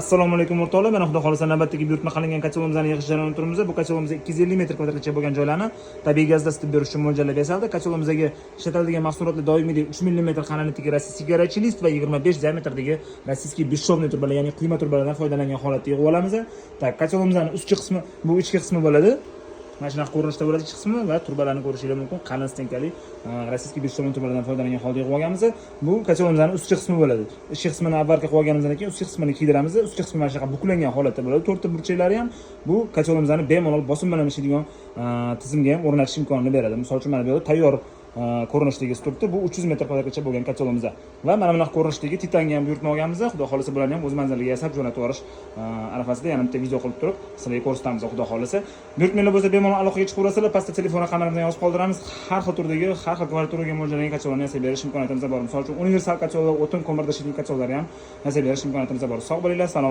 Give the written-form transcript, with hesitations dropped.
Assalomu alaykum, o'rtoqlar. Mana, xudo xohlasa, navbatdagi buyurtma qilingan котёл imizni yig'ish jarayonida turibmiz. Bu котёл imiz 250 metr kvadratgacha bo'lgan joylarni tabiiy gazda isitib berish uchun mo'ljallab yasaldi. Котёл imizga ishlatiladigan mahsulotlar doimiylik 3 mm qalinlikdagi российский горячий лист va 25 diametrdagi российский бесшовный trubalar, ya'ni quyma trubalardan foydalangan holatda yig'ib olamiz. Так, котёл imizni ustki qismi, bu ichki qismi bo'ladi. Mana shunaqa ko'rinishda bo'ladi ichki qismi va trubalarni ko'rishingiz mumkin. Qalin стенка li российский бесшовный trubalardan foydalangan holda yig'ib olganmiz. Bu котёл imizni ustki qismi bo'ladi. Ichki qismini обварка qilib olganimizdan keyin ustki qismini kiydiramiz. Ustki qismi mana shunaqa buklangan holatda bo'ladi. To'rtta burchaklari ham bu котёл imizni bemalol bosim bilan ishlaydigan tizimga ham o'rnatish imkonini beradi. Misol uchun, mana bu yerda tayyor ko'rinishdagi turibdi. Bu 300 metr kvadratgacha bo'lgan котёл imizda. Va mana bunaqa ko'rinishdagi titanga ham buyurtma olganmiz. Xudo xohlasa, bularni ham o'z manziliga yasab jo'natib yuborish arafasida yana bitta video qilib turib sizlarga ko'rsatamiz, xudo xohlasa. Buyurtmalar bo'lsa, bemalol aloqaga chiqaverasizlar. Pastda telefon raqamlarini yozib qoldiramiz. Har xil turdagi, har xil kvartiraga mo'ljallangan котёл larni yasab berish imkoniyatimiz bor. Misol uchun, universal котёл lar, o'tin, ko'mirda ishlaydigan котёл larni ham yasab berish imkoniyatimiz bor. Sog' bo'linglar, salomat.